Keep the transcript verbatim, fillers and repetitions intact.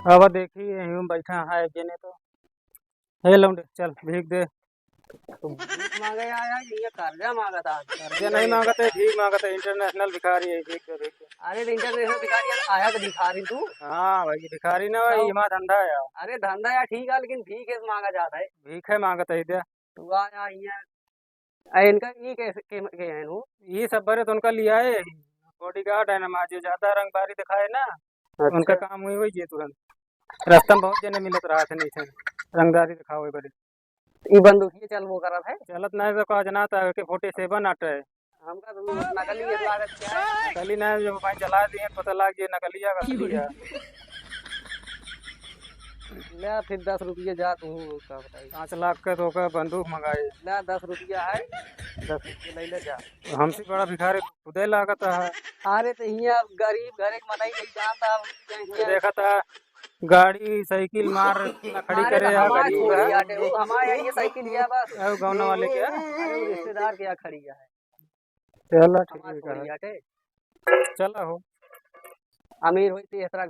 अब देखी, यहीं बैठा है एक जने तो। हे लौंडे, चल भीख दे। तो भीख मांगे आया है कि ये कर्जा मांगत है? कर्जा नहीं मांगत है, भीख मांगत है, international भिखारी है, भीख दे, भीख दे। अरे तो international भिखारी है, आया तो भिखारी तू? हाँ भाई, भिखारी ना भाई, तो हमारा धंधा है यार। अरे धंधा यार ठीक है, लेकिन भीख है मांगा जाता है। भीख है मांगत है, दे। तू आया यहाँ, आ, इनका ई कैसे, के, के हैं वो? ई सब बरे तो उनका लिया है, bodyguard है ना, जो ज्यादा रंगबारी दिखाए ना, अच्छा। उनका काम हुई, हुई ये तुरंत। रास्ता में बहुत जने मिलत रहा थे, नहीं थे, रंगदारी दिखावे बरे। ई बंदूकिये चलबो करत है? चलत नहीं तो का जना था, AK forty seven आटे है। हमका तो नकली लागत क्या है? नकली नहीं, जो भाई चला दिए, पता लग गया नकली है, असली है। ले फिर दस रुपये जा तू, का बताई। पाँच लाख के तो ओकर बंदूक मंगाई। ले दस रुपया है, दस रुपये ले ले जा। हमसे बड़ा भिखारी खुदे लागत है। अरे तो हियाँ गरीब घरे के मनई नहीं जानता, हियाँ देखत है, गाड़ी साइकिल मार ना खड़ी अरे करे तो है, हमारे गरीब छोड़ है। दिया टे, वो हमारे यहाँ ये साइकिल लिया बस। अब गौना वाले क्या? अरे वो रिश्तेदार के यहाँ खड़ी है। चला अरे ठीक है। चला हो। अमीर होई तो इस तरह